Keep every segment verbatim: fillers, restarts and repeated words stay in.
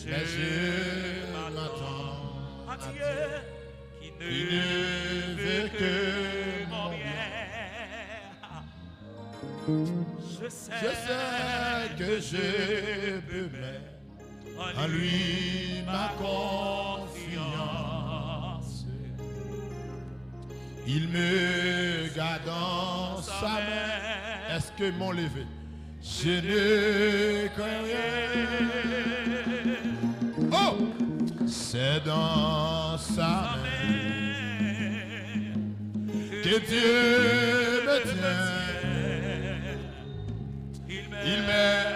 Mais je m'attends à Dieu qui ne veut que mon bien. Je sais que je peux mettre en lui ma confiance. Il me garde dans sa main. Est-ce que mon levé? Je ne crains rien. Oh! C'est dans sa main que Dieu me tient. Il m'aide,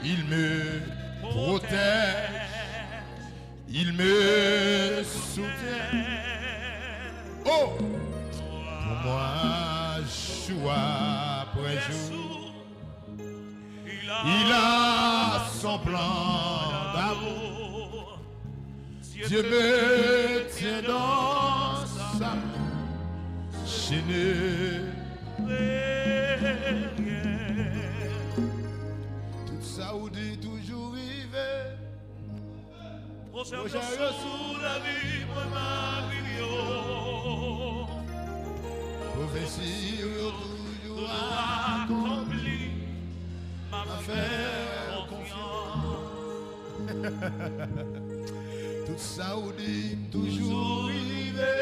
il me protège, il me soutient. Oh! Pour moi, jour après jour, il a son plan d'amour. Dieu me tient dans sa main. Je ne crains rien. Tout sa ou di toujou rive. Pwojè yo sou lavi mwen, m ap viv yo. Pwofesi yo toujou akonpli. M ap fè konfyans. Tout sa ou di m toujou rive.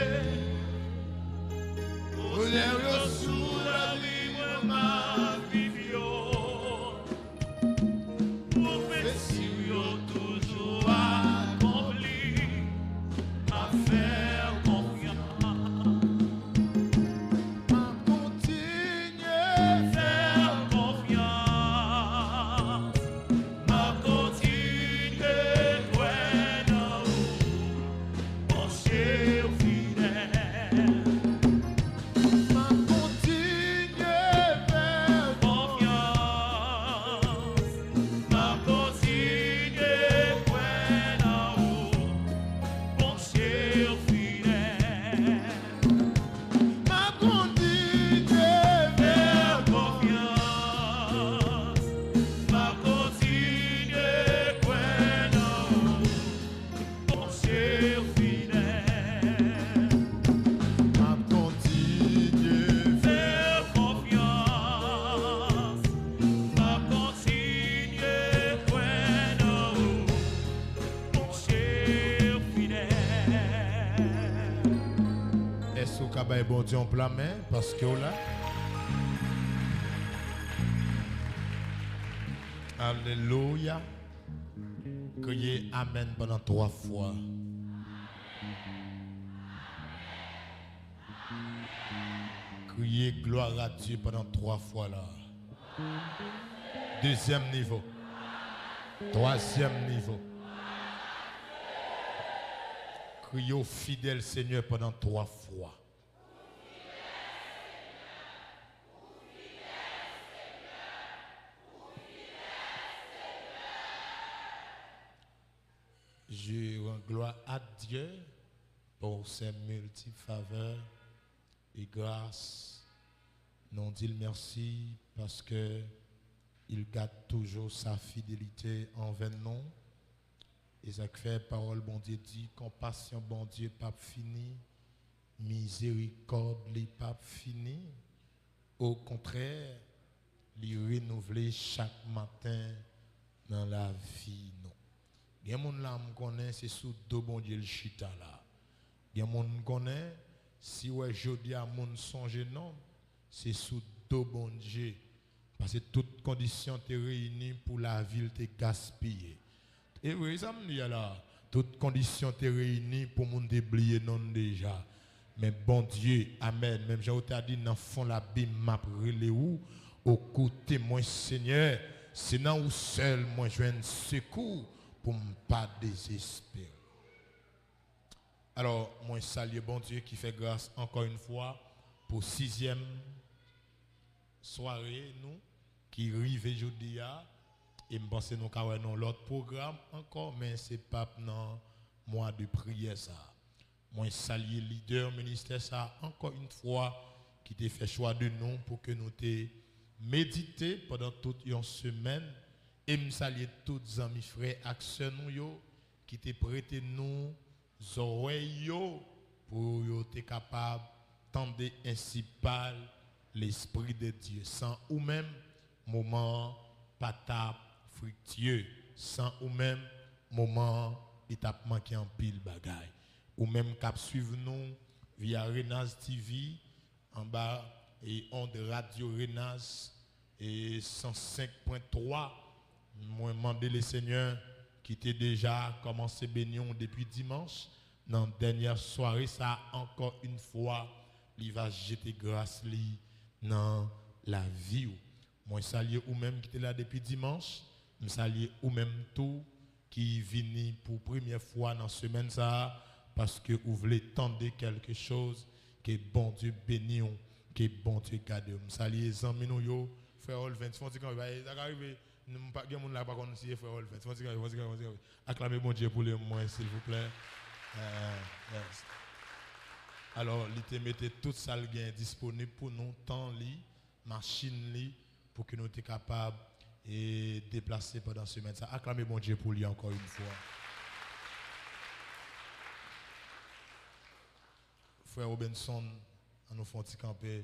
Pwojè yo sou lavi mwen, m ap viv yo. Pwofesi yo toujou akonpli. M ap fè w konfyans. M ap kontinye fè w konfyans. M ap kontinye kwè nan ou, Bondye w fidèl. M ap kontinye fè w konfyans. M ap kontinye kwè nan ou, Bondye w fidèl. M ap kontinye fè w konfyans. M ap kontinye kwè nan ou, Bondye w fidèl. M ap kontinye fè w konfyans. M ap kontinye kwè nan ou, Bondye w fidèl. Èske w ka bay Bondye yon pla men paske w la? Alelouya. Kriye amèn pandan twa fwa. Kriye gloire à Dieu pandan twa fwa la. Dezyèm nivo. Twazyèm nivo. Kriye w fidèl Senyè pandan twa fwa. Je rends gloire à Dieu pour ses multiples faveurs et grâces. Nou di l mèsi paske il garde toujours sa fidélité anvè nou. E sa k fè pawòl Bondye di, konpasyon Bondye p ap fini, mizerikòd li p ap fini. Okontrè, li renouvle chak maten nan lavi nou. Gen moun la, m konnen se sou do Bondye l chita la. Gen moun m konnen, si w wè jodi a moun sonje non, se sou do Bondye. Paske tout kondisyon te reyini pou lavi l te gaspiye. E vre, sa m di a la, tout kondisyon te reyini pou moun te bliye non l deja. Men Bondye, amèn, menm jan ou ta di nan fon labim, m ap rele ou, ou koute mwen, Senyè, se nan ou sèl mwen jwenn sekou pou m pa dezespere. Alò, mwen salye Bondye ki fè gras ankò yon fwa pou sizyèm sware nou ki rive jodi a. E m panse nou ka wè nan lòt pwogram ankò, men se p ap nan mwa de priyè sa a. Mwen salye lidè ministè sa a ankò yon fwa ki te fè chwa de nou pou ke nou te medite pandan tout yon semèn. E m salye tout zanmi, frè ak sè nou yo ki te prete nou zòrèy yo pou yo te kapab tande ensi pale Lespri de Dye. San ou menm, moman an pa t ap friktye. San ou menm, moman an, li t ap manke anpil bagay. Ou menm k ap swiv nou via Renaz T V, anba e ond Radyo Renaz e san senk pwen twa, mwen mande Lesenyè ki te deja kòmanse beni w depi dimanch, nan dènyè sware sa a, ankò yon fwa, li va jete gras li nan lavi w. Mwen salye ou menm ki te la depi dimanch, m salye ou menm tou ki vini pou premyè fwa nan semèn sa a, paske ou vle tande kèlke choz, ke Bondye beni w, ke Bondye gade w. M salye zanmi nou yo, frè Olvens, fè yon ti kanpe, bay, sa ka rive, nou pa, gen moun la pa konn si e frè Olvens, fè yon ti kanpe, fè yon ti kanpe, fè yon ti kanpe. Aklame Bondye pou li mwen, silvouplè. Eh, yes. Alò, li te mete tout sa l gen disponib pou nou, tan li, machin li, pou ke nou te kapab e deplase pandan semèn sa. Aklame Bondye pou li ankò yon fwa. Frè Robinson, an nou fè yon ti kanpe.